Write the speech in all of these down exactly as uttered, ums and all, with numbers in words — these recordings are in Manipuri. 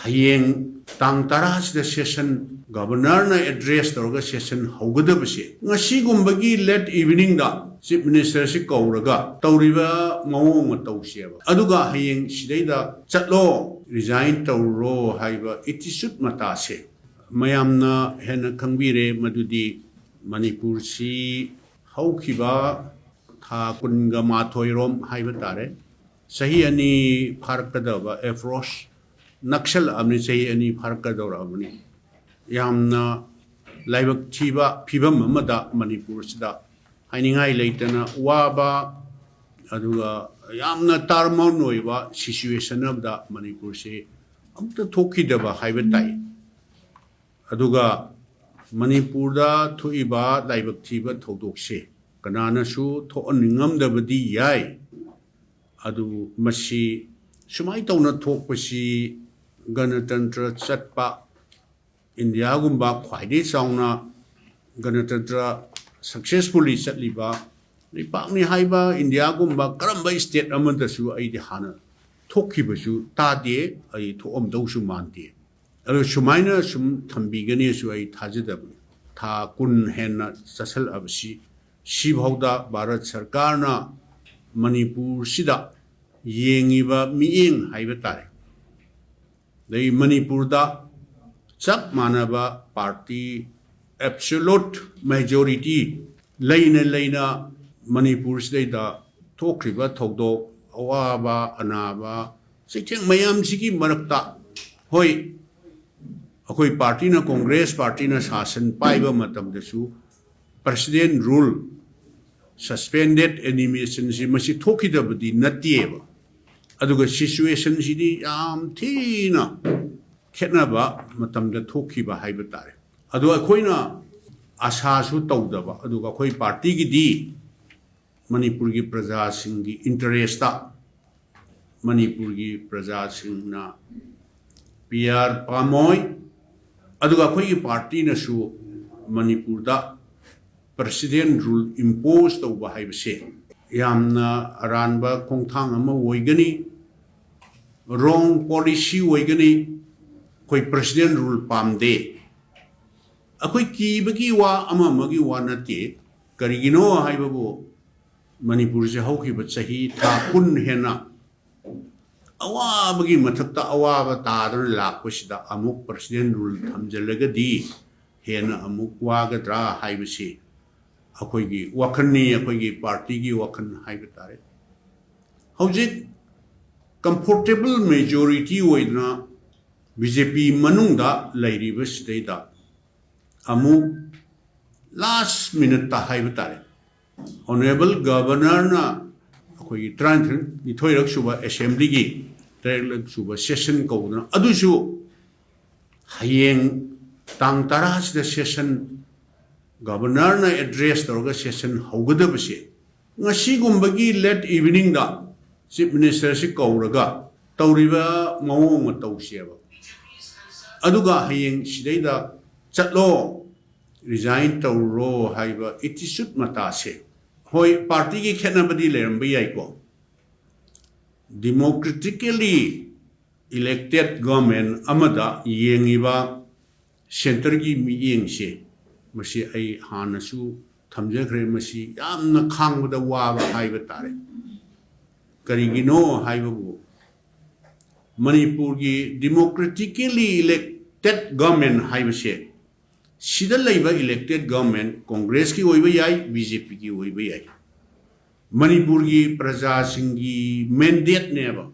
ꯍꯌꯦꯡ ꯇꯥꯡ ꯇꯔꯥꯁꯤꯗ session, governorꯅ address ꯇꯧꯔꯒ session ꯍꯧꯒꯗꯕꯁꯦ, ꯉꯁꯤꯒꯨꯝꯕꯒꯤ late eveningꯗ chief ministerꯁꯤ ꯀꯧꯔꯒ ꯇꯧꯔꯤꯕ ꯃꯑꯣꯡ ꯃꯇꯧꯁꯦꯕ, ꯑꯗꯨꯒ ꯍꯌꯦꯡ ꯁꯤꯗꯩꯗ ꯆꯠꯂꯣ, resign ꯇꯧꯔꯣ ꯍꯥꯏꯕ attitude ꯃꯇꯥꯁꯦ ꯃꯌꯥꯝꯅ ꯍꯦꯟꯅ ꯈꯪꯕꯤꯔꯦ꯫ ꯃꯗꯨꯗꯤ ꯃꯅꯤꯄꯨꯔꯁꯤ ꯍꯧꯈꯤꯕ ꯊꯥ ꯀꯨꯟꯒ ꯃꯥꯊꯣꯏꯔꯣꯝ ꯍꯥꯏꯕ ꯇꯥꯔꯦ, ꯆꯍꯤ ꯑꯅꯤ ꯐꯥꯔꯛꯀꯗꯕ approach ꯅꯛꯁꯜꯂꯛꯑꯕꯅꯤ, ꯆꯍꯤ ꯑꯅꯤ ꯐꯥꯔꯛꯀꯗꯧꯔꯛꯑꯕꯅꯤ꯫ ꯌꯥꯝꯅ ꯂꯥꯏꯕꯛ ꯊꯤꯕ ꯐꯤꯕꯝ ꯑꯃꯗ ꯃꯅꯤꯄꯨꯔꯁꯤꯗ ꯍꯥꯏꯅꯤꯡꯉꯥꯏ ꯂꯩꯇꯅ ꯋꯥꯕ, ꯑꯗꯨꯒ ꯌꯥꯝꯅ turmoil ꯑꯣꯏꯕ situation ꯑꯃꯗ ꯃꯅꯤꯄꯨꯔꯁꯤ ꯑꯝꯇ ꯊꯣꯛꯈꯤꯗꯕ ꯍꯥꯏꯕ ꯇꯥꯏ꯫ ꯑꯗꯨꯒ ꯃꯅꯤꯄꯨꯔꯗ ꯊꯣꯛꯏꯕ ꯂꯥꯏꯕꯛ ꯊꯤꯕ ꯊꯧꯗꯣꯛꯁꯦ ꯀꯅꯥꯅꯁꯨ ꯊꯣꯛꯍꯟꯅꯤꯡꯉꯝꯗꯕꯗꯤ ꯌꯥꯏ꯫ ꯑꯗꯨꯕꯨ ꯃꯁꯤ ꯁꯨꯃꯥꯏꯅ ꯇꯧꯅ ꯊꯣꯛꯄꯁꯤ ꯒꯅꯇꯟꯇ꯭ꯔ ꯆꯠꯄ ꯏꯟꯗꯤꯌꯥꯒꯨꯝꯕ ꯈ꯭ꯋꯥꯏꯗꯒꯤ ꯆꯥꯎꯅ ꯒꯅꯇꯟꯇ꯭ꯔ successfully ꯆꯠꯂꯤꯕ ꯂꯩꯄꯥꯛꯅꯤ ꯍꯥꯏꯕ ꯏꯟꯗꯤꯌꯥꯒꯨꯝꯕ ꯀꯔꯝꯕ state ꯑꯃꯗꯁꯨ ꯑꯩꯗꯤ ꯍꯥꯟꯅ ꯊꯣꯛꯈꯤꯕꯁꯨ ꯇꯥꯗꯦ, ꯑꯩ ꯊꯣꯛꯑꯝꯗꯧꯁꯨ ꯃꯥꯟꯗꯦ꯫ ꯑꯗꯨ ꯁꯨꯃꯥꯏꯅ ꯁꯨꯝ ꯊꯝꯕꯤꯒꯅꯤꯁꯨ ꯑꯩ ꯊꯥꯖꯗꯕꯅꯤ꯫ ꯊꯥ ꯀꯨꯟ ꯍꯦꯟꯅ ꯆꯠꯁꯜꯂꯛꯑꯕꯁꯤ, ꯁꯤꯐꯥꯎꯗ ꯚꯥꯔꯠ ꯁꯔꯀꯥꯔꯅ ꯃꯅꯤꯄꯨꯔꯁꯤꯗ ꯌꯦꯡꯉꯤꯕ ꯃꯤꯠꯌꯦꯡ ꯍꯥꯏꯕ ꯇꯥꯔꯦ, ꯑꯗꯩ ꯃꯅꯤꯄꯨꯔꯗ ꯆꯞ ꯃꯥꯟꯅꯕ party absolute majority ꯂꯩꯅ ꯂꯩꯅ ꯃꯅꯤꯄꯨꯔꯁꯤꯗꯩꯗ ꯊꯣꯛꯈ꯭ꯔꯤꯕ ꯊꯧꯗꯣꯛ, ꯑꯋꯥꯕ ꯑꯅꯥꯕ ꯆꯩꯊꯦꯡ ꯃꯌꯥꯝꯁꯤꯒꯤ ꯃꯔꯛꯇ, ꯍꯣꯏ, ꯑꯩꯈꯣꯏ partyꯅ, Congress partyꯅ ꯁꯥꯁꯟ ꯄꯥꯏꯕ ꯃꯇꯝꯗꯁꯨ president rule, suspended animationꯁꯤ ꯃꯁꯤ ꯊꯣꯛꯈꯤꯗꯕꯗꯤ ꯅꯠꯇꯦꯕ꯫ ꯑꯗꯨꯒ situationꯁꯤꯗꯤ ꯌꯥꯝ ꯊꯤꯅ ꯈꯦꯠꯅꯕ ꯃꯇꯝꯗ ꯊꯣꯛꯈꯤꯕ ꯍꯥꯏꯕ ꯇꯥꯔꯦ꯫ ꯑꯗꯣ ꯑꯩꯈꯣꯏꯅ ꯑꯁꯥꯁꯨ ꯇꯧꯗꯕ, ꯑꯗꯨꯒ ꯑꯩꯈꯣꯏ partyꯒꯤꯗꯤ ꯃꯅꯤꯄꯨꯔꯒꯤ ꯄ꯭ꯔꯖꯥꯁꯤꯡꯒꯤ interestꯇ ꯃꯅꯤꯄꯨꯔꯒꯤ ꯄ꯭ꯔꯖꯥꯁꯤꯡꯅ PR ꯄꯥꯝꯃꯣꯏ, ꯑꯗꯨꯒ ꯑꯩꯈꯣꯏꯒꯤ partyꯅꯁꯨ ꯃꯅꯤꯄꯨꯔꯗ president rule impose ꯇꯧꯕ ꯍꯥꯏꯕꯁꯦ ꯌꯥꯝꯅ ꯑꯔꯥꯟꯕ ꯈꯣꯡꯊꯥꯡ ꯑꯃ ꯑꯣꯏꯒꯅꯤ, wrong policy ꯑꯣꯏꯒꯅꯤ꯫ ꯑꯩꯈꯣꯏ president rule ꯄꯥꯝꯗꯦ꯫ ꯑꯩꯈꯣꯏ ꯀꯤꯕꯒꯤ ꯋꯥ, ꯑꯃ ꯑꯃꯒꯤ ꯋꯥ ꯅꯠꯇꯦ꯫ ꯀꯔꯤꯒꯤꯅꯣ ꯍꯥꯏꯕꯕꯨ, ꯃꯅꯤꯄꯨꯔꯁꯦ ꯍꯧꯈꯤꯕ ꯆꯍꯤ ꯊꯥ ꯀꯨꯟ ꯍꯦꯟꯅ ꯑꯋꯥꯕꯒꯤ ꯃꯊꯛꯇ ꯑꯋꯥꯕ ꯇꯥꯗꯨꯅ ꯂꯥꯛꯄꯁꯤꯗ ꯑꯃꯨꯛ president rule ꯊꯝꯖꯤꯜꯂꯒꯗꯤ ꯍꯦꯟꯅ ꯑꯃꯨꯛ ꯋꯥꯒꯗ꯭ꯔꯥ ꯍꯥꯏꯕꯁꯤ ꯑꯩꯈꯣꯏꯒꯤ ꯋꯥꯈꯜꯅꯤ, ꯑꯩꯈꯣꯏꯒꯤ partyꯒꯤ ꯋꯥꯈꯜ ꯍꯥꯏꯕ ꯇꯥꯔꯦ꯫ ꯍꯧꯖꯤꯛ comfortable majority ꯑꯣꯏꯗꯅ BJP ꯃꯅꯨꯡꯗ ꯂꯩꯔꯤꯕꯁꯤꯗꯩꯗ ꯑꯃꯨꯛ last minuteꯇ ꯍꯥꯏꯕ ꯇꯥꯔꯦ, Honourable Governorꯅ ꯑꯩꯈꯣꯏꯒꯤ ꯇꯔꯥꯅꯤꯊꯣꯏꯔꯛ ꯁꯨꯕ assemblyꯒꯤ ꯇꯔꯦꯠꯂꯛ ꯁꯨꯕ session ꯀꯧꯗꯅ, ꯑꯗꯨꯁꯨ ꯍꯌꯦꯡ ꯇꯥꯡ ꯇꯔꯥꯁꯤꯗ session Governorꯅ address ꯇꯧꯔꯒ session ꯍꯧꯒꯗꯕꯁꯦ, ꯉꯁꯤꯒꯨꯝꯕꯒꯤ late eveningꯗ Chief Ministerꯁꯤ ꯀꯧꯔꯒ ꯇꯧꯔꯤꯕ ꯃꯑꯣꯡ ꯃꯇꯧꯁꯦꯕ, ꯑꯗꯨꯒ ꯍꯌꯦꯡ ꯁꯤꯗꯩꯗ ꯆꯠꯂꯣ, resign ꯇꯧꯔꯣ ꯍꯥꯏꯕ attitude ꯃꯇꯥꯁꯦ, ꯍꯣꯏ, partyꯒꯤ ꯈꯦꯠꯅꯕꯗꯤ ꯂꯩꯔꯝꯕ ꯌꯥꯏꯀꯣ꯫ Democratically elected government ꯑꯃꯗ ꯌꯦꯡꯉꯤꯕ centreꯒꯤ ꯃꯤꯠꯌꯦꯡꯁꯦ, ꯃꯁꯤ ꯑꯩ ꯍꯥꯟꯅꯁꯨ ꯊꯝꯖꯈ꯭ꯔꯦ, ꯃꯁꯤ ꯌꯥꯝꯅ ꯈꯥꯡꯕꯗ ꯋꯥꯕ ꯍꯥꯏꯕ ꯇꯥꯔꯦ꯫ ꯀꯔꯤꯒꯤꯅꯣ ꯍꯥꯏꯕꯕꯨ, ꯃꯅꯤꯄꯨꯔꯒꯤ democratically elected government ꯍꯥꯏꯕꯁꯦ, ꯁꯤꯗ ꯂꯩꯕ elected government Congressꯀꯤ ꯑꯣꯏꯕ ꯌꯥꯏ, BJPꯒꯤ ꯑꯣꯏꯕ ꯌꯥꯏ, ꯃꯅꯤꯄꯨꯔꯒꯤ ꯄ꯭ꯔꯖꯥꯁꯤꯡꯒꯤ mandateꯅꯦꯕ꯫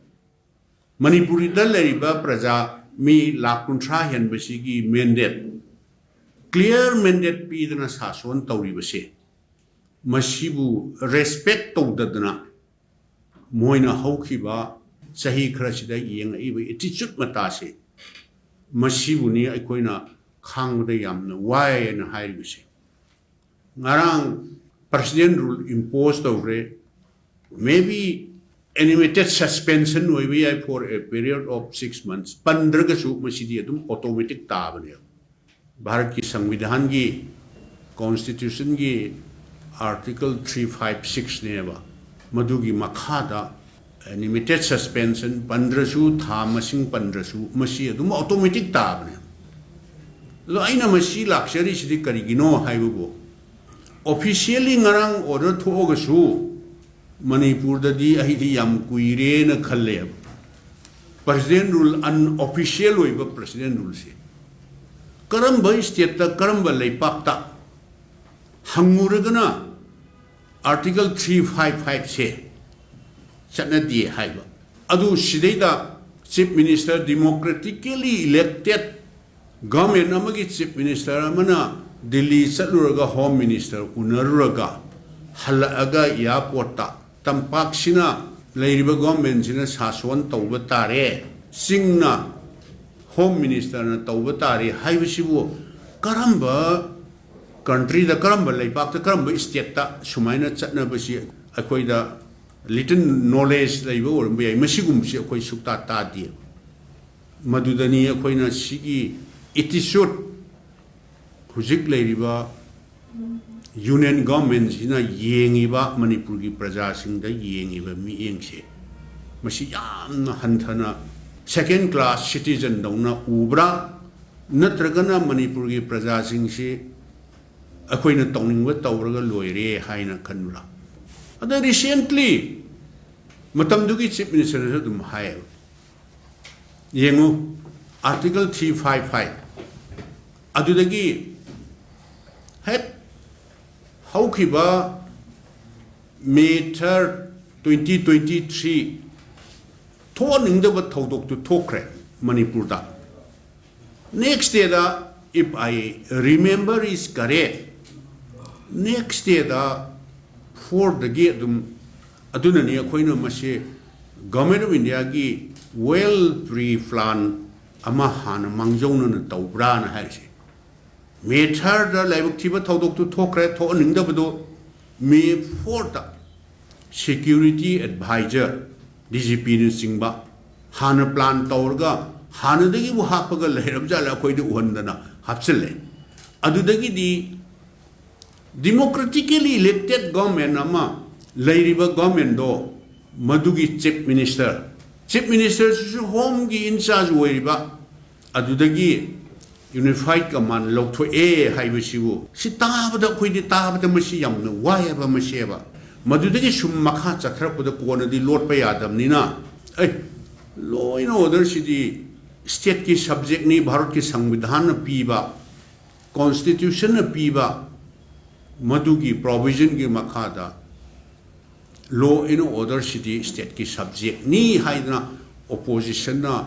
ꯃꯅꯤꯄꯨꯔꯗ ꯂꯩꯔꯤꯕ ꯄ꯭ꯔꯖꯥ ꯃꯤ ꯂꯥꯈ ꯀꯨꯟꯊ꯭ꯔꯥ ꯍꯦꯟꯕꯁꯤꯒꯤ mandate, clear mandate ꯄꯤꯗꯅ ꯁꯥꯁꯣꯟ ꯇꯧꯔꯤꯕꯁꯦ, ꯃꯁꯤꯕꯨ respect ꯇꯧꯗꯗꯅ ꯃꯣꯏꯅ ꯍꯧꯈꯤꯕ ꯆꯍꯤ ꯈꯔꯁꯤꯗ ꯌꯦꯡꯉꯛꯏꯕ attitude ꯃꯇꯥꯁꯦ, ꯃꯁꯤꯕꯨꯅꯤ ꯑꯩꯈꯣꯏꯅ ꯈꯥꯡꯕꯗ ꯌꯥꯝꯅ ꯋꯥꯏ ꯍꯥꯏꯅ ꯍꯥꯏꯔꯤꯕꯁꯦ꯫ ꯉꯔꯥꯡ president rule impose ꯇꯧꯈ꯭ꯔꯦ, maybe animated suspension ꯑꯣꯏꯕ ꯌꯥꯏ for a period of six months, ꯄꯟꯗ꯭ꯔꯒꯁꯨ ꯃꯁꯤꯗꯤ ꯑꯗꯨꯝ automatic ꯇꯥꯕꯅꯦꯕ꯫ ꯚꯥꯔꯠꯀꯤ ꯁꯪꯕꯤꯙꯥꯟꯒꯤ, constitutionꯒꯤ article three five sixꯅꯦꯕ, ꯃꯗꯨꯒꯤ ꯃꯈꯥꯗ ꯂꯤꯃꯤꯇꯦꯠ ꯁꯁꯄꯦꯟꯁꯟ ꯄꯟꯗ꯭ꯔꯁꯨ, ꯊꯥ ꯃꯁꯤꯡ ꯄꯟꯗ꯭ꯔꯁꯨ, ꯃꯁꯤ ꯑꯗꯨꯝ ꯑꯣꯇꯣꯃꯦꯇꯤꯛ ꯇꯥꯕꯅꯦ꯫ ꯑꯗꯣ ꯑꯩꯅ ꯃꯁꯤ ꯂꯥꯛꯆꯔꯤꯁꯤꯗꯤ ꯀꯔꯤꯒꯤꯅꯣ ꯍꯥꯏꯕꯕꯨ, ꯑꯣꯐꯤꯁꯤꯌꯦꯜꯂꯤ ꯉꯔꯥꯡ ꯑꯣꯔꯗꯔ ꯊꯣꯛꯑꯒꯁꯨ ꯃꯅꯤꯄꯨꯔꯗꯗꯤ ꯑꯩꯗꯤ ꯌꯥꯝ ꯀꯨꯏꯔꯦꯅ ꯈꯜꯂꯦꯕ꯫ ꯄ꯭ꯔꯁꯤꯗꯦꯟ ꯔꯨꯜ, ꯑꯟꯑꯣꯐꯤꯁꯤꯌꯦꯜ ꯑꯣꯏꯕ ꯄ꯭ꯔꯁꯤꯗꯦꯟ ꯔꯨꯜꯁꯦ ꯀꯔꯝꯕ ꯁ꯭ꯇꯦꯠꯇ, ꯀꯔꯝꯕ ꯂꯩꯄꯥꯛꯇ ꯍꯪꯉꯨꯔꯒꯅ ꯑꯥꯔꯇꯤꯀꯜ ꯊ꯭ꯔꯤ ꯐꯥꯏꯚ ꯐꯥꯏꯚꯁꯦ ꯆꯠꯅꯗꯦ ꯍꯥꯏꯕ꯫ ꯑꯗꯨ ꯁꯤꯗꯩꯗ ꯆꯤꯐ ꯃꯤꯅꯤꯁꯇꯔ, ꯗꯤꯃꯣꯀ꯭ꯔꯦꯇꯤꯀꯦꯂꯤ ꯏꯂꯦꯛꯇꯦꯠ ꯒꯚꯔꯟꯃꯦꯟ ꯑꯃꯒꯤ ꯆꯤꯐ ꯃꯤꯅꯤꯁꯇꯔ ꯑꯃꯅ ꯗꯤꯜꯂꯤ ꯆꯠꯂꯨꯔꯒ ꯍꯣꯝ ꯃꯤꯅꯤꯁꯇꯔ ꯎꯅꯔꯨꯔꯒ ꯍꯜꯂꯛꯑꯒ ꯑꯦꯌꯥꯔꯄꯣꯔꯠꯇ ꯇꯝꯄꯥꯛꯁꯤꯅ, ꯂꯩꯔꯤꯕ ꯒꯚꯔꯟꯃꯦꯟꯁꯤꯅ ꯁꯥꯁꯣꯟ ꯇꯧꯕ ꯇꯥꯔꯦ, ꯆꯤꯡꯅ ꯍꯣꯝ ꯃꯤꯅꯤꯁꯇꯔꯅ ꯇꯧꯕ ꯇꯥꯔꯦ ꯍꯥꯏꯕꯁꯤꯕꯨ ꯀꯔꯝꯕ ꯀꯟꯇ꯭ꯔꯤꯗ, ꯀꯔꯝꯕ ꯂꯩꯕꯥꯛꯇ, ꯀꯔꯝꯕ ꯁ꯭ꯇꯦꯠꯇ ꯁꯨꯃꯥꯏꯅ ꯆꯠꯅꯕꯁꯤ ꯑꯩꯈꯣꯏꯗ ꯂꯤꯇꯜ ꯅꯣꯂꯦꯖ ꯂꯩꯕ ꯑꯣꯏꯔꯝꯕ ꯌꯥꯏ꯫ ꯃꯁꯤꯒꯨꯝꯕꯁꯤ ꯑꯩꯈꯣꯏ ꯁꯨꯛꯇꯥ ꯇꯥꯗꯦ꯫ ꯃꯗꯨꯗꯅꯤ ꯑꯩꯈꯣꯏꯅ ꯁꯤꯒꯤ ꯑꯦꯇꯤꯆꯨꯠ, ꯍꯧꯖꯤꯛ ꯂꯩꯔꯤꯕ ꯌꯨꯅꯤꯌꯟ ꯒꯚꯔꯟꯃꯦꯟꯁꯤꯅ ꯌꯦꯡꯉꯤꯕ, ꯃꯅꯤꯄꯨꯔꯒꯤ ꯄ꯭ꯔꯖꯥꯁꯤꯡꯗ ꯌꯦꯡꯉꯤꯕ ꯃꯤꯠꯌꯦꯡꯁꯦ, ꯃꯁꯤ ꯌꯥꯝꯅ ꯍꯟꯊꯅ, ꯁꯦꯀꯦꯟ ꯀ꯭ꯂꯥꯁ ꯁꯤꯇꯤꯖꯟꯗꯧꯅ ꯎꯕ꯭ꯔꯥ, ꯅꯠꯇ꯭ꯔꯒꯅ ꯃꯅꯤꯄꯨꯔꯒꯤ ꯄ꯭ꯔꯖꯥꯁꯤꯡꯁꯤ ꯑꯩꯈꯣꯏꯅ ꯇꯧꯅꯤꯡꯕ ꯇꯧꯔꯒ ꯂꯣꯏꯔꯦ ꯍꯥꯏꯅ ꯈꯟꯕ꯭ꯔꯥ? ꯑꯗ ꯔꯤꯁꯦꯟꯠꯂꯤ ꯃꯇꯝꯗꯨꯒꯤ ꯆꯤꯐ ꯃꯤꯅꯤꯁꯇꯔꯅꯁꯨ ꯑꯗꯨꯝ ꯍꯥꯏꯌꯦꯕ, ꯌꯦꯡꯉꯨ, ꯑꯥꯔꯇꯤꯀꯜ ꯊ꯭ꯔꯤ ꯐꯥꯏꯚ ꯐꯥꯏꯚ ꯑꯗꯨꯗꯒꯤ ꯍꯦꯛ ꯍꯧꯈꯤꯕ ꯃꯦ ꯊꯥꯔꯠ, ꯇ꯭ꯋꯦꯟꯇꯤ ꯇ꯭ꯋꯦꯟꯇꯤ ꯊ꯭ꯔꯤ, ꯊꯣꯛꯍꯟꯅꯤꯡꯗꯕ ꯊꯧꯗꯣꯛꯇꯨ ꯊꯣꯛꯈ꯭ꯔꯦ ꯃꯅꯤꯄꯨꯔꯗ꯫ Next dayꯗ, if I remember is correct, next dayꯗ ꯐꯣꯔꯗꯒꯤ ꯑꯗꯨꯝ, ꯑꯗꯨꯅꯅꯤ ꯑꯩꯈꯣꯏꯅ ꯃꯁꯤ ꯒꯚꯔꯟꯃꯦꯟ ꯑꯣꯐ ꯏꯟꯗꯤꯌꯥꯒꯤ ꯋꯦꯜ ꯄ꯭ꯔꯤ ꯄ꯭ꯂꯥꯟ ꯑꯃ ꯍꯥꯟꯅ ꯃꯥꯡꯖꯧꯅꯅ ꯇꯧꯕ꯭ꯔꯥꯅ ꯍꯥꯏꯔꯤꯁꯦ꯫ ꯃꯦ ꯊꯥꯔꯠꯇ ꯂꯥꯏꯕꯛ ꯊꯤꯕ ꯊꯧꯗꯣꯛꯇꯨ ꯊꯣꯛꯈ꯭ꯔꯦ, ꯊꯣꯛꯍꯟꯅꯤꯡꯗꯕꯗꯣ꯫ ꯃꯦ ꯐꯣꯔꯗ ꯁꯦꯀ꯭ꯌꯨꯔꯤꯇꯤ ꯑꯦꯗꯚꯥꯏꯖꯔ, ꯗꯤ ꯖꯤ ꯄꯤꯅꯆꯤꯡꯕ ꯍꯥꯟꯅ ꯄ꯭ꯂꯥꯟ ꯇꯧꯔꯒ ꯍꯥꯟꯅꯗꯒꯤꯕꯨ ꯍꯥꯞꯄꯒ ꯂꯩꯔꯕ ꯖꯥꯠꯂ, ꯑꯩꯈꯣꯏꯗ ꯎꯍꯟꯗꯅ ꯍꯥꯞꯆꯤꯜꯂꯦ꯫ ꯑꯗꯨꯗꯒꯤꯗꯤ ꯗꯤꯃꯣꯀ꯭ꯔꯦꯇꯤꯀꯦꯂꯤ ꯏꯂꯦꯛꯇꯦꯠ ꯒꯚꯔꯟꯃꯦꯟ ꯑꯃ, ꯂꯩꯔꯤꯕ ꯒꯚꯔꯟꯃꯦꯟꯗꯣ ꯃꯗꯨꯒꯤ ꯆꯤꯐ ꯃꯤꯅꯤꯁꯇꯔ, ꯆꯤꯐ ꯃꯤꯅꯤꯁꯇꯔꯁꯤꯁꯨ ꯍꯣꯝꯒꯤ ꯏꯟꯆꯥꯔꯖ ꯑꯣꯏꯔꯤꯕ, ꯑꯗꯨꯗꯒꯤ ꯌꯨꯅꯤꯐꯥꯏꯠ ꯀꯃꯥꯟ ꯂꯧꯊꯣꯛꯑꯦ ꯍꯥꯏꯕꯁꯤꯕꯨ, ꯁꯤ ꯇꯥꯕꯗ, ꯑꯩꯈꯣꯏꯗꯤ ꯇꯥꯕꯗ ꯃꯁꯤ ꯌꯥꯝꯅ ꯋꯥꯏ ꯍꯥꯏꯕ ꯃꯁꯤꯑꯕ꯫ ꯃꯗꯨꯗꯒꯤ ꯁꯨꯝ ꯃꯈꯥ ꯆꯠꯊꯔꯛꯄꯗ ꯀꯣꯟꯅꯗꯤ ꯂꯣꯠꯄ ꯌꯥꯗꯕꯅꯤꯅ, ꯑꯩ, ꯂꯣ ꯑꯦꯟ ꯑꯣꯔꯗꯔꯁꯤꯗꯤ ꯁ꯭ꯇꯦꯠꯀꯤ ꯁꯕꯖꯦꯛꯅꯤ, ꯚꯥꯔꯠꯀꯤ ꯁꯪꯕꯤꯙꯥꯟꯅ ꯄꯤꯕ, ꯀꯣꯟꯁꯇꯤꯇ꯭ꯌꯨꯁꯟꯅ ꯄꯤꯕ ꯃꯗꯨꯒꯤ ꯄ꯭ꯔꯣꯚꯤꯖꯟꯒꯤ ꯃꯈꯥꯗ ꯂꯣ ꯑꯦꯟ ꯑꯣꯔꯗꯔꯁꯤꯗꯤ ꯁ꯭ꯇꯦꯠꯀꯤ ꯁꯕꯖꯦꯛꯅꯤ ꯍꯥꯏꯗꯅ ꯑꯣꯄꯣꯖꯤꯁꯟꯅ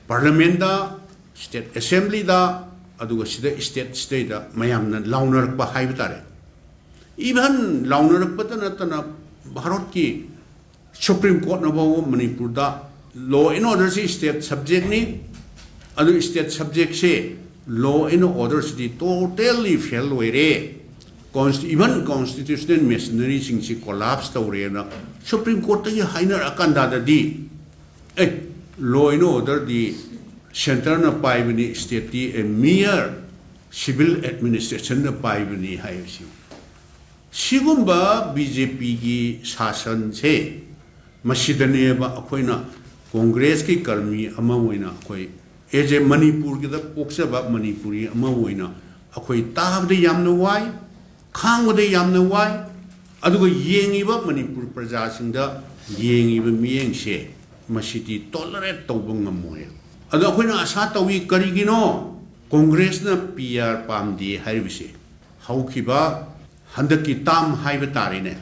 ꯄꯥꯔꯂꯤꯌꯥꯃꯦꯟꯗ, ꯁ꯭ꯇꯦꯠ ꯑꯦꯁꯦꯝꯕ꯭ꯂꯤꯗ, ꯑꯗꯨꯒ ꯁꯤꯗ ꯁ꯭ꯇꯦꯠ ꯁꯤꯗꯩꯗ ꯃꯌꯥꯝꯅ ꯂꯥꯎꯅꯔꯛꯄ ꯍꯥꯏꯕ ꯇꯥꯔꯦ꯫ ꯏꯚꯟ ꯂꯥꯎꯅꯔꯛꯄꯇ ꯅꯠꯇꯅ ꯚꯥꯔꯠꯀꯤ ꯁꯨꯄ꯭ꯔꯤꯝ ꯀꯣꯔꯠꯅ ꯐꯥꯎꯕ ꯃꯅꯤꯄꯨꯔꯗ ꯂꯣ ꯑꯦꯟ ꯑꯣꯔꯗꯔꯁꯤ ꯁ꯭ꯇꯦꯠ ꯁꯕꯖꯦꯛꯅꯤ, ꯑꯗꯨ ꯁ꯭ꯇꯦꯠ ꯁꯕꯖꯦꯛꯁꯦ ꯂꯣ ꯑꯦꯟ ꯑꯣꯔꯗꯔꯁꯤꯗꯤ ꯇꯣꯇꯦꯜꯂꯤ ꯐꯦꯜ ꯑꯣꯏꯔꯦ, ꯀꯣꯟꯁꯇꯤ-, ꯏꯚꯟ ꯀꯣꯟꯁꯇꯤꯇ꯭ꯌꯨꯁꯅꯦꯜ ꯃꯦꯁꯤꯅꯔꯤꯁꯤꯡꯁꯤ ꯀꯣꯂꯥꯞꯁ ꯇꯧꯔꯦꯅ ꯁꯨꯄ꯭ꯔꯤꯝ ꯀꯣꯔꯠꯇꯒꯤ ꯍꯥꯏꯅꯔꯛꯑꯀꯥꯟꯗꯗꯤ, ꯑꯦ, ꯂꯣ ꯑꯦꯟ ꯑꯣꯔꯗꯔꯗꯤ ꯁꯦꯟꯇꯔꯅ ꯄꯥꯏꯕꯅꯤ, ꯁ꯭ꯇꯦꯠꯇꯤ ꯑꯦ ꯃꯤꯌꯔ ꯁꯤꯚꯤꯜ ꯑꯦꯗꯃꯤꯅꯤꯁꯇ꯭ꯔꯦꯁꯟꯅ ꯄꯥꯏꯕꯅꯤ ꯍꯥꯏꯕꯁꯤ꯫ ꯁꯤꯒꯨꯝꯕ ꯕꯤ ꯖꯦ ꯄꯤꯒꯤ ꯁꯥꯁꯟꯁꯦ, ꯃꯁꯤꯗꯅꯦꯕ ꯑꯩꯈꯣꯏꯅ ꯀꯣꯡꯒ꯭ꯔꯦꯁꯀꯤ ꯀꯔꯃꯤ ꯑꯃ ꯑꯣꯏꯅ, ꯑꯩꯈꯣꯏ ꯑꯦꯖ ꯑꯦ ꯃꯅꯤꯄꯨꯔꯒꯤꯗ ꯄꯣꯛꯆꯕ ꯃꯅꯤꯄꯨꯔꯤ ꯑꯃ ꯑꯣꯏꯅ ꯑꯩꯈꯣꯏ ꯇꯥꯕꯗ ꯌꯥꯝꯅ ꯋꯥꯏ, ꯈꯥꯡꯕꯗ ꯌꯥꯝꯅ ꯋꯥꯏ, ꯑꯗꯨꯒ ꯌꯦꯡꯉꯤꯕ ꯃꯅꯤꯄꯨꯔ ꯄ꯭ꯔꯖꯥꯁꯤꯡꯗ ꯌꯦꯡꯉꯤꯕ ꯃꯤꯠꯌꯦꯡꯁꯦ ꯃꯁꯤꯗꯤ ꯇꯣꯂꯔꯦꯠ ꯇꯧꯕ ꯉꯝꯃꯣꯏ꯫ ꯑꯗꯣ ꯑꯩꯈꯣꯏꯅ ꯑꯁꯥ ꯇꯧꯏ, ꯀꯔꯤꯒꯤꯅꯣ ꯀꯣꯡꯒ꯭ꯔꯦꯁꯅ ꯄꯤ ꯑꯥꯔ ꯄꯥꯝꯗꯦ ꯍꯥꯏꯔꯤꯕꯁꯦ? ꯍꯧꯈꯤꯕ ꯍꯟꯗꯛꯀꯤ ꯇꯥꯝ ꯍꯥꯏꯕ ꯇꯥꯔꯦꯅꯦ,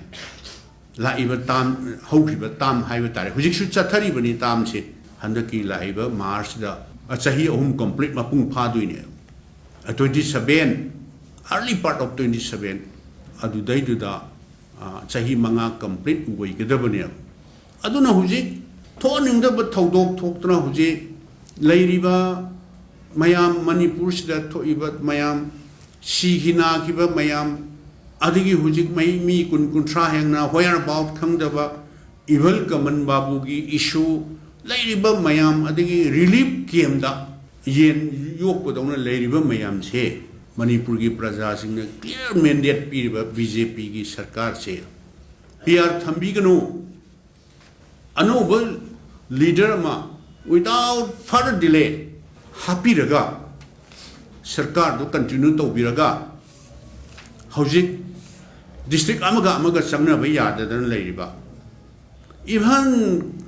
ꯂꯥꯛꯏꯕ ꯇꯥꯝ, ꯍꯧꯈꯤꯕ ꯇꯥꯝ ꯍꯥꯏꯕ ꯇꯥꯔꯦ, ꯍꯧꯖꯤꯛꯁꯨ ꯆꯠꯊꯔꯤꯕꯅꯤ ꯇꯥꯝꯁꯦ, ꯍꯟꯗꯛꯀꯤ ꯂꯥꯛꯏꯕ ꯃꯥꯔꯆꯇ, ꯑ, ꯆꯍꯤ ꯑꯍꯨꯝ ꯀꯝꯄ꯭ꯂꯤꯠ ꯃꯄꯨꯡ ꯐꯥꯗꯣꯏꯅꯦ꯫ Twenty seven, early part of twenty seven, ꯑꯗꯨꯗꯩꯗꯨꯗ, ꯑ, ꯆꯍꯤ ꯃꯉꯥ ꯀꯝꯄ꯭ꯂꯤꯠ ꯑꯣꯏꯒꯗꯕꯅꯦꯕ꯫ ꯑꯗꯨꯅ ꯍꯧꯖꯤꯛ ꯊꯣꯛꯍꯟꯅꯤꯡꯗꯕ ꯊꯧꯗꯣꯛ ꯊꯣꯛꯇꯅ ꯍꯧꯖꯤꯛ ꯂꯩꯔꯤꯕ ꯃꯌꯥꯝ, ꯃꯅꯤꯄꯨꯔꯁꯤꯗ ꯊꯣꯛꯏꯕ ꯃꯌꯥꯝ, ꯁꯤꯈꯤ ꯅꯥꯈꯤꯕ ꯃꯌꯥꯝ, ꯑꯗꯒꯤ ꯍꯧꯖꯤꯛ ꯃꯩ ꯃꯤ ꯀꯨꯟ ꯀꯨꯟꯊ꯭ꯔꯥ ꯍꯦꯟꯅ whereabout ꯈꯪꯗꯕ, ꯏꯚꯜ ꯀꯃꯟ ꯕꯥꯕꯨꯒꯤ ꯏꯁꯨ, ꯂꯩꯔꯤꯕ ꯃꯌꯥꯝ, ꯑꯗꯒꯤ ꯔꯤꯂꯤꯐ ꯀꯦꯝꯗ ꯌꯦꯟ ꯌꯣꯛꯄꯗꯧꯅ ꯂꯩꯔꯤꯕ ꯃꯌꯥꯝꯁꯦ, ꯃꯅꯤꯄꯨꯔꯒꯤ ꯄ꯭ꯔꯖꯥꯁꯤꯡꯅ ꯀ꯭ꯂꯤꯌꯥꯔ ꯃꯦꯟꯗꯦꯠ ꯄꯤꯔꯤꯕ ꯕꯤ ꯖꯦ ꯄꯤꯒꯤ ꯁꯔꯀꯥꯔꯁꯦ ꯄꯤ ꯑꯥꯔ ꯊꯝꯕꯤꯒꯅꯨ, ꯑꯅꯧꯕ leader ꯑꯃ without further delay ꯍꯥꯞꯄꯤꯔꯒ, ꯁꯔꯀꯥꯔꯗꯨ continue ꯇꯧꯕꯤꯔꯒ, ꯍꯧꯖꯤꯛ district ꯑꯃꯒ ꯑꯃꯒ ꯆꯪꯅꯕ ꯌꯥꯗꯗꯅ ꯂꯩꯔꯤꯕ, even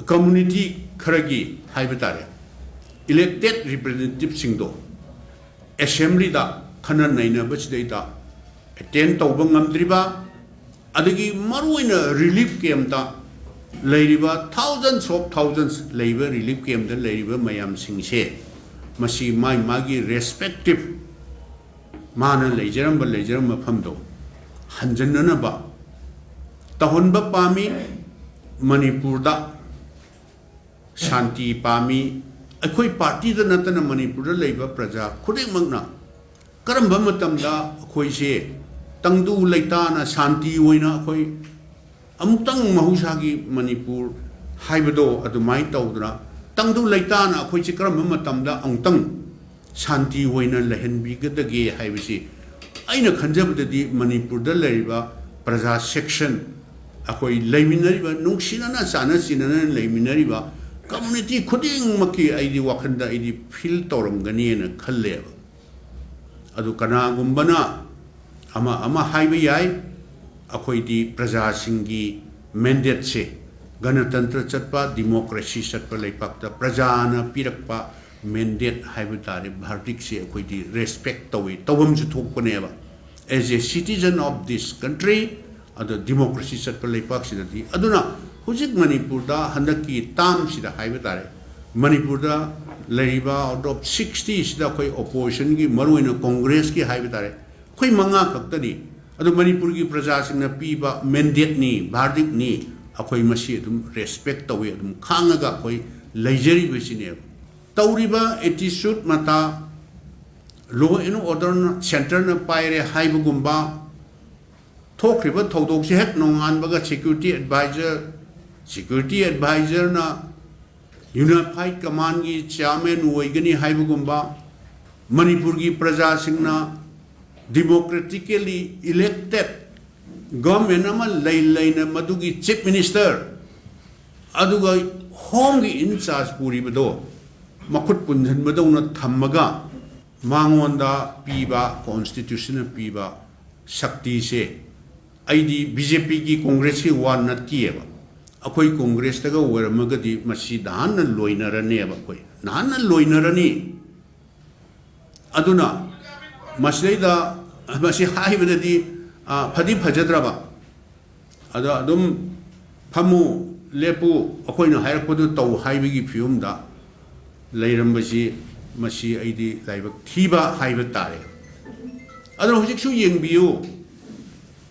community ꯈꯔꯒꯤ ꯍꯥꯏꯕ ꯇꯥꯔꯦ, elected representativeꯁꯤꯡꯗꯣ assemblyꯗ ꯈꯟꯅ ꯅꯩꯅꯕꯁꯤꯗꯩꯗ attend ꯇꯧꯕ ꯉꯝꯗ꯭ꯔꯤꯕ, ꯑꯗꯒꯤ ꯃꯔꯨꯑꯣꯏꯅ relief campꯇ ꯂꯩꯔꯤꯕ thousands of thousands ꯂꯩꯕ relief campꯇ ꯂꯩꯔꯤꯕ ꯃꯌꯥꯝꯁꯤꯡꯁꯦ, ꯃꯁꯤ ꯃꯥꯒꯤ ꯃꯥꯒꯤ respective ꯃꯥꯅ ꯂꯩꯖꯔꯝꯕ ꯂꯩꯖꯔꯝꯕ ꯃꯐꯝꯗꯣ ꯍꯟꯖꯟꯅꯅꯕ ꯇꯧꯍꯟꯕ ꯄꯥꯝꯃꯤ꯫ ꯃꯅꯤꯄꯨꯔꯗ ꯁꯥꯟꯇꯤ ꯄꯥꯝꯃꯤ꯫ ꯑꯩꯈꯣꯏ partyꯗ ꯅꯠꯇꯅ ꯃꯅꯤꯄꯨꯔꯗ ꯂꯩꯕ ꯄ꯭ꯔꯖꯥ ꯈꯨꯗꯤꯡꯃꯛꯅ ꯀꯔꯝꯕ ꯃꯇꯝꯗ ꯑꯩꯈꯣꯏꯁꯦ ꯇꯪꯗꯨ ꯂꯩꯇꯥꯅ ꯁꯥꯟꯇꯤ ꯑꯣꯏꯅ ꯑꯩꯈꯣꯏ ꯑꯃꯨꯛꯇꯪ ꯃꯍꯧꯁꯥꯒꯤ ꯃꯅꯤꯄꯨꯔ ꯍꯥꯏꯕꯗꯣ ꯑꯗꯨꯃꯥꯏꯅ ꯇꯧꯗꯅ ꯇꯪꯗꯨ ꯂꯩꯇꯥꯅ ꯑꯩꯈꯣꯏꯁꯦ ꯀꯔꯝꯕ ꯃꯇꯝꯗ ꯑꯃꯨꯛꯇꯪ ꯁꯥꯟꯇꯤ ꯑꯣꯏꯅ ꯂꯩꯍꯟꯕꯤꯒꯗꯒꯦ ꯍꯥꯏꯕꯁꯤ ꯑꯩꯅ ꯈꯟꯖꯕꯗꯗꯤ ꯃꯅꯤꯄꯨꯔꯗ ꯂꯩꯔꯤꯕ ꯄ꯭ꯔꯖꯥ section, ꯑꯩꯈꯣꯏ ꯂꯩꯃꯤꯟꯅꯔꯤꯕ, ꯅꯨꯡꯁꯤꯅꯅ ꯆꯥꯟꯅ ꯆꯤꯟꯅꯅ ꯂꯩꯃꯤꯟꯅꯔꯤꯕ community ꯈꯨꯗꯤꯡꯃꯛꯀꯤ ꯑꯩꯗꯤ ꯋꯥꯈꯜꯗ ꯑꯩꯗꯤ feel ꯇꯧꯔꯝꯒꯅꯤꯅ ꯈꯜꯂꯦꯕ꯫ ꯑꯗꯨ ꯀꯅꯥꯒꯨꯝꯕꯅ ꯑꯃ ꯑꯃ ꯍꯥꯏꯕ ꯌꯥꯏ, ꯑꯩꯈꯣꯏꯗꯤ ꯄ꯭ꯔꯖꯥꯁꯤꯡꯒꯤ mandateꯁꯦ, ꯒꯅꯇꯟꯇ꯭ꯔ ꯆꯠꯄ, democracy ꯆꯠꯄ ꯂꯩꯄꯥꯛꯇ ꯄ꯭ꯔꯖꯥꯅ ꯄꯤꯔꯛꯄ mandate ꯍꯥꯏꯕ ꯇꯥꯔꯦ, verdictꯁꯦ ꯑꯩꯈꯣꯏꯗꯤ respect ꯇꯧꯏ, ꯇꯧꯐꯝꯁꯨ ꯊꯣꯛꯄꯅꯦꯕ꯫ As a citizen of this country, ꯑꯗꯣ democracy ꯆꯠꯄ ꯂꯩꯄꯥꯛꯁꯤꯗꯗꯤ꯫ ꯑꯗꯨꯅ ꯍꯧꯖꯤꯛ ꯃꯅꯤꯄꯨꯔꯗ ꯍꯟꯗꯛꯀꯤ termꯁꯤꯗ ꯍꯥꯏꯕ ꯇꯥꯔꯦ, ꯃꯅꯤꯄꯨꯔꯗ ꯂꯩꯔꯤꯕ out of sixtyꯁꯤꯗ ꯑꯩꯈꯣꯏ oppositionꯒꯤ, ꯃꯔꯨꯑꯣꯏꯅ Congressꯀꯤ ꯍꯥꯏꯕ ꯇꯥꯔꯦ, ꯑꯩꯈꯣꯏ ꯃꯉꯥ ꯈꯛꯇꯅꯤ꯫ ꯑꯗꯣ ꯃꯅꯤꯄꯨꯔꯒꯤ ꯄ꯭ꯔꯖꯥꯁꯤꯡꯅ ꯄꯤꯕ mandateꯅꯤ, verdictꯅꯤ, ꯑꯩꯈꯣꯏ ꯃꯁꯤ ꯑꯗꯨꯝ respect ꯇꯧꯏ, ꯑꯗꯨꯝ ꯈꯥꯡꯉꯒ ꯑꯩꯈꯣꯏ ꯂꯩꯖꯔꯤꯕꯁꯤꯅꯦꯕ꯫ ꯇꯧꯔꯤꯕ attitude ꯃꯇꯥ, law and orderꯅ centreꯅ ꯄꯥꯏꯔꯦ ꯍꯥꯏꯕꯒꯨꯝꯕ, ꯊꯣꯛꯈ꯭ꯔꯤꯕ ꯊꯧꯗꯣꯛꯁꯤ ꯍꯦꯛ ꯅꯣꯡꯉꯥꯟꯕꯒ security advisor, security advisorꯅ unified commandꯒꯤ chairman ꯑꯣꯏꯒꯅꯤ ꯍꯥꯏꯕꯒꯨꯝꯕ, ꯃꯅꯤꯄꯨꯔꯒꯤ ꯄ꯭ꯔꯖꯥꯁꯤꯡꯅ democratically elected government ꯑꯃ ꯂꯩ ꯂꯩꯅ ꯃꯗꯨꯒꯤ chief minister ꯑꯗꯨꯒ ꯍꯣꯝꯒꯤ ꯏꯟ ꯆꯥꯔꯖ ꯄꯨꯔꯤꯕꯗꯣ ꯃꯈꯨꯠ ꯄꯨꯟꯁꯤꯟꯕꯗꯧꯅ ꯊꯝꯃꯒ ꯃꯉꯣꯟꯗ ꯄꯤꯕ, ꯀꯣꯟꯁꯇꯤꯇ꯭ꯌꯨꯁꯟꯅ ꯄꯤꯕ ꯁꯛꯇꯤꯁꯦ, ꯑꯩꯗꯤ ꯕꯤ ꯖꯦ ꯄꯤꯒꯤ, ꯀꯣꯡꯒ꯭ꯔꯦꯁꯀꯤ ꯋꯥ ꯅꯠꯇꯦꯕ꯫ ꯑꯩꯈꯣꯏ ꯀꯣꯡꯒ꯭ꯔꯦꯁꯇꯒ ꯑꯣꯏꯔꯝꯃꯒꯗꯤ ꯃꯁꯤ ꯅꯍꯥꯟꯅ ꯂꯣꯏꯅꯔꯅꯦꯕ, ꯑꯩꯈꯣꯏ ꯅꯍꯥꯟꯅ ꯂꯣꯏꯅꯔꯅꯤ꯫ ꯑꯗꯨꯅ ꯃꯁꯤꯗꯩꯗ, ꯃꯁꯤ ꯍꯥꯏꯕꯗꯗꯤ, ꯑ, ꯐꯗꯤ ꯐꯖꯗ꯭ꯔꯕ, ꯑꯗꯣ ꯑꯗꯨꯝ ꯐꯝꯃꯨ, ꯂꯦꯞꯄꯨ, ꯑꯩꯈꯣꯏꯅ ꯍꯥꯏꯔꯛꯄꯗꯨ ꯇꯧ ꯍꯥꯏꯕꯒꯤ ꯐꯤꯕꯝꯗ ꯂꯩꯔꯝꯕꯁꯤ, ꯃꯁꯤ ꯑꯩꯗꯤ ꯂꯥꯏꯕꯛ ꯊꯤꯕ ꯍꯥꯏꯕ ꯇꯥꯔꯦ꯫ ꯑꯗꯨꯅ ꯍꯧꯖꯤꯛꯁꯨ ꯌꯦꯡꯕꯤꯌꯨ,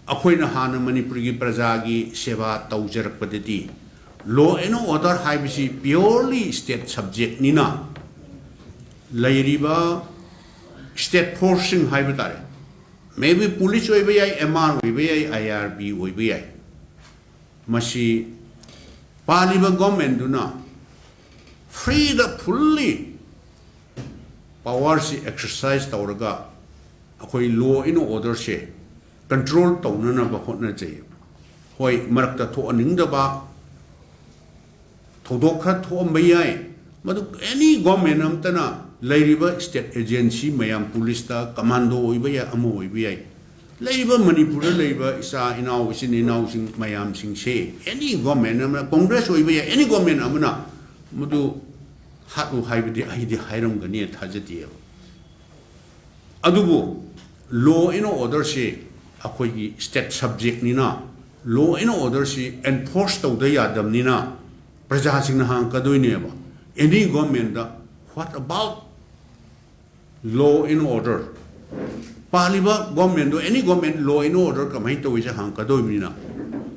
ꯑꯩꯈꯣꯏꯅ ꯍꯥꯟꯅ ꯃꯅꯤꯄꯨꯔꯒꯤ ꯄ꯭ꯔꯖꯥꯒꯤ ꯁꯦꯕꯥ ꯇꯧꯖꯔꯛꯄꯗꯗꯤ law and order ꯍꯥꯏꯕꯁꯤ purely state subjectꯅꯤꯅ, ꯂꯩꯔꯤꯕ state forceꯁꯤꯡ ꯍꯥꯏꯕ ꯇꯥꯔꯦ, maybe police ꯑꯣꯏꯕ ꯌꯥꯏ, ꯑꯦꯝ ꯑꯥꯔ ꯑꯣꯏꯕ ꯌꯥꯏ, ꯑꯥꯏ ꯑꯥꯔ ꯕꯤ ꯑꯣꯏꯕ ꯌꯥꯏ, ꯃꯁꯤ ꯄꯥꯜꯂꯤꯕ ꯒꯣꯔꯃꯦꯟꯗꯨꯅ freeꯗ, fully powerꯁꯤ exercise ꯇꯧꯔꯒ ꯑꯩꯈꯣꯏ law and orderꯁꯦ control ꯇꯧꯅꯅꯕ ꯍꯣꯠꯅꯖꯩ꯫ ꯍꯣꯏ, ꯃꯔꯛꯇ ꯊꯣꯛꯍꯟꯅꯤꯡꯗꯕ ꯊꯧꯗꯣꯛ ꯈꯔ ꯊꯣꯛꯑꯝꯕ ꯌꯥꯏ, ꯃꯗꯨ any ꯒꯣꯔꯃꯦꯟ ꯑꯃꯇꯅ, ꯂꯩꯔꯤꯕ state agency ꯃꯌꯥꯝ, ꯄꯨꯂꯤꯁꯇ, ꯀꯃꯥꯟꯗꯣ ꯑꯣꯏꯕ ꯌꯥꯏ, ꯑꯃ ꯑꯣꯏꯕ ꯌꯥꯏ, ꯂꯩꯔꯤꯕ ꯃꯅꯤꯄꯨꯔꯗ ꯂꯩꯔꯤꯕ ꯏꯆꯥ ꯏꯅꯥꯎ, ꯏꯆꯤꯟ ꯏꯅꯥꯎꯁꯤꯡ ꯃꯌꯥꯝꯁꯤꯡꯁꯦ, any ꯒꯣꯔꯃꯦꯟ ꯑꯃꯅ, ꯀꯣꯡꯒ꯭ꯔꯦꯁ ꯑꯣꯏꯕ ꯌꯥꯏ, any ꯒꯣꯔꯃꯦꯟ ꯑꯃꯅ ꯃꯗꯨ ꯍꯥꯠꯂꯨ ꯍꯥꯏꯕꯗꯤ ꯑꯩꯗꯤ ꯍꯥꯏꯔꯝꯒꯅꯤ ꯊꯥꯖꯗꯦꯕ꯫ ꯑꯗꯨꯕꯨ law and orderꯁꯤ ꯑꯩꯈꯣꯏꯒꯤ state subjectꯅꯤꯅ, law and orderꯁꯤ enforce ꯇꯧꯗ ꯌꯥꯗꯕꯅꯤꯅ ꯄ꯭ꯔꯖꯥꯁꯤꯡꯅ ꯍꯪꯉꯛꯀꯗꯣꯏꯅꯦꯕ, any ꯒꯣꯔꯃꯦꯟꯗ, what about law and order? ꯄꯥꯜꯂꯤꯕ ꯒꯣꯔꯃꯦꯟꯗꯣ, any government, law and order ꯀꯃꯥꯏꯅ ꯇꯧꯏꯁꯦ ꯍꯪꯉꯛꯀꯗꯣꯏꯕꯅꯤꯅ꯫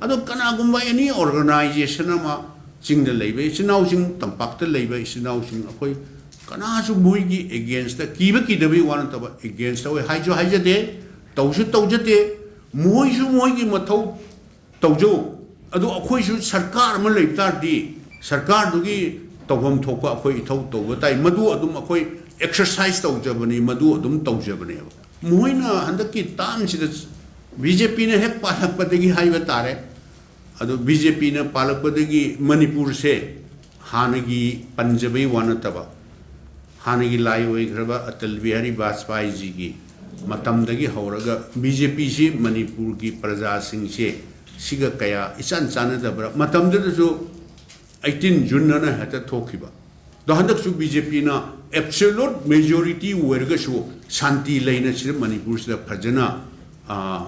ꯑꯗꯣ ꯀꯅꯥꯒꯨꯝꯕ any organization ꯑꯃ, ꯆꯤꯡꯗ ꯂꯩꯕ ꯏꯆꯤꯟ ꯏꯅꯥꯎꯁꯤꯡ, ꯇꯝꯄꯥꯛꯇ ꯂꯩꯕ ꯏꯆꯤꯟ ꯏꯅꯥꯎꯁꯤꯡ, ꯑꯩꯈꯣꯏ ꯀꯅꯥꯁꯨ ꯃꯣꯏꯒꯤ againstꯇ, ꯀꯤꯕ ꯀꯤꯗꯕꯒꯤ ꯋꯥ ꯅꯠꯇꯕ, against ꯇꯧꯋꯦ ꯍꯥꯏꯁꯨ ꯍꯥꯏꯖꯗꯦ, ꯇꯧꯁꯨ ꯇꯧꯖꯗꯦ꯫ ꯃꯣꯏꯁꯨ ꯃꯣꯏꯒꯤ ꯃꯊꯧ ꯇꯧꯖꯧ꯫ ꯑꯗꯨ ꯑꯩꯈꯣꯏꯁꯨ ꯁꯔꯀꯥꯔ ꯑꯃ ꯂꯩꯕ ꯇꯥꯔꯗꯤ, ꯁꯔꯀꯥꯔꯗꯨꯒꯤ ꯇꯧꯐꯝ ꯊꯣꯛꯄ ꯑꯩꯈꯣꯏ ꯏꯊꯧ ꯇꯧꯕ ꯇꯥꯏ꯫ ꯃꯗꯨ ꯑꯗꯨꯝ ꯑꯩꯈꯣꯏ exercise ꯇꯧꯖꯕꯅꯤ, ꯃꯗꯨ ꯑꯗꯨꯝ ꯇꯧꯖꯕꯅꯦꯕ꯫ ꯃꯣꯏꯅ ꯍꯟꯗꯛꯀꯤ termꯁꯤꯗ, ꯕꯤ ꯖꯦ ꯄꯤꯅ ꯍꯦꯛ ꯄꯥꯜꯂꯛꯄꯗꯒꯤ ꯍꯥꯏꯕ ꯇꯥꯔꯦ, ꯑꯗꯣ ꯕꯤ ꯖꯦ ꯄꯤꯅ ꯄꯥꯜꯂꯛꯄꯗꯒꯤ ꯃꯅꯤꯄꯨꯔꯁꯦ ꯍꯥꯟꯅꯒꯤ ꯄꯟꯖꯕꯩ ꯋꯥ ꯅꯠꯇꯕ, ꯍꯥꯟꯅꯒꯤ ꯂꯥꯏ ꯑꯣꯏꯈ꯭ꯔꯕ ꯑꯇꯜ ꯕꯤꯍꯥꯔꯤ ꯕꯥꯖꯄꯥꯏꯖꯤꯒꯤ ꯃꯇꯝꯗꯒꯤ ꯍꯧꯔꯒ ꯕꯤ ꯖꯦ ꯄꯤꯁꯤ ꯃꯅꯤꯄꯨꯔꯒꯤ ꯄ꯭ꯔꯖꯥꯁꯤꯡꯁꯦ ꯁꯤꯒ ꯀꯌꯥ ꯏꯆꯥꯟ ꯆꯥꯟꯅꯗꯕ꯭ꯔꯥ? ꯃꯇꯝꯗꯨꯗꯁꯨ ꯑꯩꯠꯇꯤꯟ ꯖꯨꯟ ꯑꯅ ꯍꯦꯛꯇ ꯊꯣꯛꯈꯤꯕ꯫ ꯑꯗꯣ ꯍꯟꯗꯛꯁꯨ ꯕꯤ ꯖꯦ ꯄꯤꯅ absolute majority ꯑꯣꯏꯔꯒꯁꯨ ꯁꯥꯟꯇꯤ ꯂꯩꯅ ꯁꯤꯗ ꯃꯅꯤꯄꯨꯔꯁꯤꯗ ꯐꯖꯅ, ꯑ,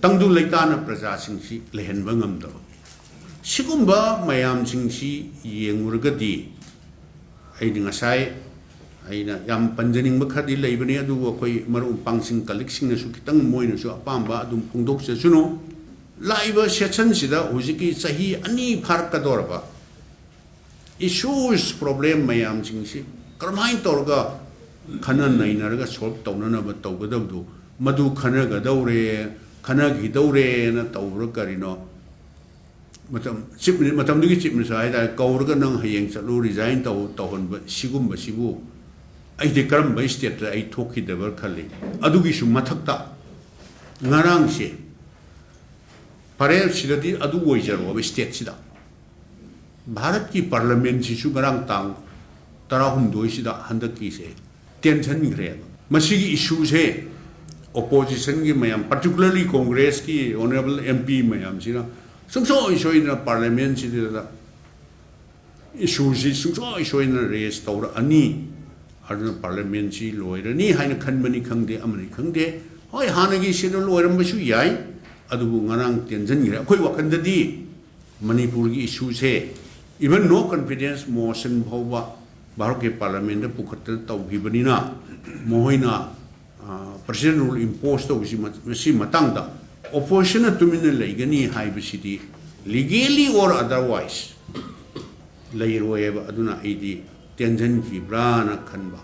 ꯇꯪꯗꯨ ꯂꯩꯇꯥꯅ ꯄ꯭ꯔꯖꯥꯁꯤꯡꯁꯤ ꯂꯩꯍꯟꯕ ꯉꯝꯗꯕ꯫ ꯁꯤꯒꯨꯝꯕ ꯃꯌꯥꯝꯁꯤꯡꯁꯤ ꯌꯦꯡꯉꯨꯔꯒꯗꯤ ꯑꯩꯗꯤ ꯉꯁꯥꯏ ꯑꯩꯅ ꯌꯥꯝ ꯄꯟꯖꯅꯤꯡꯕ ꯈꯔꯗꯤ ꯂꯩꯕꯅꯤ, ꯑꯗꯨꯕꯨ ꯑꯩꯈꯣꯏ ꯃꯔꯨꯞ ꯃꯄꯥꯡꯁꯤꯡ, ꯀꯂꯤꯛꯁꯤꯡꯅꯁꯨ ꯈꯤꯇꯪ ꯃꯣꯏꯅꯁꯨ ꯑꯄꯥꯝꯕ ꯑꯗꯨꯝ ꯐꯣꯡꯗꯣꯛꯆꯁꯅꯨ꯫ ꯂꯥꯛꯏꯕ ꯁꯦꯁꯟꯁꯤꯗ ꯍꯧꯖꯤꯛꯀꯤ ꯆꯍꯤ ꯑꯅꯤ ꯐꯥꯔꯛꯀꯗꯧꯔꯕ issues, problem ꯃꯌꯥꯝꯁꯤꯡꯁꯤ ꯀꯔꯝꯍꯥꯏꯅ ꯇꯧꯔꯒ ꯈꯟꯅ ꯅꯩꯅꯔꯒ solve ꯇꯧꯅꯅꯕ ꯇꯧꯒꯗꯕꯗꯨ, ꯃꯗꯨ ꯈꯟꯅꯒꯗꯧꯔꯦ, ꯈꯟꯅꯈꯤꯗꯧꯔꯦꯅ ꯇꯧꯕ꯭ꯔꯥ ꯀꯔꯤꯅꯣ? ꯃꯇꯝ, ꯆꯤꯞ ꯃꯤꯅꯤ-, ꯃꯇꯝꯗꯨꯒꯤ ꯆꯤꯞ ꯃꯤꯅꯤꯁꯇꯔ ꯍꯥꯏꯇꯥꯔꯦ, ꯀꯧꯔꯒ "ꯅꯪ ꯍꯌꯦꯡ ꯆꯠꯂꯨ, resign ꯇꯧ", ꯇꯧꯍꯟꯕ ꯁꯤꯒꯨꯝꯕꯁꯤꯕꯨ ꯑꯩꯗꯤ ꯀꯔꯝꯕ stateꯇ ꯑꯩ ꯊꯣꯛꯈꯤꯗꯕ꯭ꯔꯥ ꯈꯜꯂꯤ꯫ ꯑꯗꯨꯒꯤꯁꯨ ꯃꯊꯛꯇ ꯉꯔꯥꯡꯁꯦ, ꯐꯔꯦ, ꯁꯤꯗꯗꯤ ꯑꯗꯨ ꯑꯣꯏꯖꯔꯣꯕ, stateꯁꯤꯗ ꯚꯥꯔꯠꯀꯤ ꯄꯥꯔꯂꯃꯦꯟꯁꯤꯁꯨ ꯉꯔꯥꯡ ꯇꯥꯡ ꯇꯔꯥꯍꯨꯝꯗꯣꯏꯁꯤꯗ ꯍꯟꯗꯛꯀꯤꯁꯦ ꯇꯦꯟꯁꯤꯟꯈ꯭ꯔꯦꯕ꯫ ꯃꯁꯤꯒꯤ issueꯁꯦ oppositionꯒꯤ ꯃꯌꯥꯝ, particularly Congressꯀꯤ honourable M P ꯃꯌꯥꯝꯁꯤꯅ ꯁꯨꯡꯁꯣꯏ ꯁꯣꯏꯗꯅ ꯄꯥꯔꯂꯃꯦꯟꯁꯤꯗ issueꯁꯤ ꯁꯨꯡꯁꯣꯏ ꯁꯣꯏꯗꯅ raise ꯇꯧꯔꯛꯑꯅꯤ, ꯑꯗꯨꯅ ꯄꯥꯔꯂꯃꯦꯟꯁꯤ ꯂꯣꯏꯔꯅꯤ ꯍꯥꯏꯅ ꯈꯟꯕꯅꯤ ꯈꯪꯗꯦ, ꯑꯃꯅꯤ ꯈꯪꯗꯦ, ꯍꯣꯏ, ꯍꯥꯟꯅꯒꯤ ꯁꯤꯗ ꯂꯣꯏꯔꯝꯕꯁꯨ ꯌꯥꯏ, ꯑꯗꯨꯕꯨ ꯉꯔꯥꯡ ꯇꯦꯟꯁꯤꯟꯈ꯭ꯔꯦ꯫ ꯑꯩꯈꯣꯏ ꯋꯥꯈꯜꯗꯗꯤ ꯃꯅꯤꯄꯨꯔꯒꯤ issueꯁꯦ even no confidence motion ꯐꯥꯎꯕ ꯚꯥꯔꯠꯀꯤ ꯄꯥꯔꯂꯃꯦꯟꯗ ꯄꯨꯈꯠꯇꯅ ꯇꯧꯈꯤꯕꯅꯤꯅ, ꯃꯈꯣꯏꯅ, ꯑ, President rule impose ꯇꯧꯕꯁꯤ ꯃ-, ꯃꯁꯤ ꯃꯇꯥꯡꯗ oppositionꯅ ꯇꯨꯃꯤꯟꯅ ꯂꯩꯒꯅꯤ ꯍꯥꯏꯕꯁꯤꯗꯤ legally or otherwise ꯂꯩꯔꯣꯏꯑꯕ꯫ ꯑꯗꯨꯅ ꯑꯩꯗꯤ ꯇꯦꯟꯁꯤꯟꯈꯤꯕ꯭ꯔꯥꯅ ꯈꯟꯕ꯫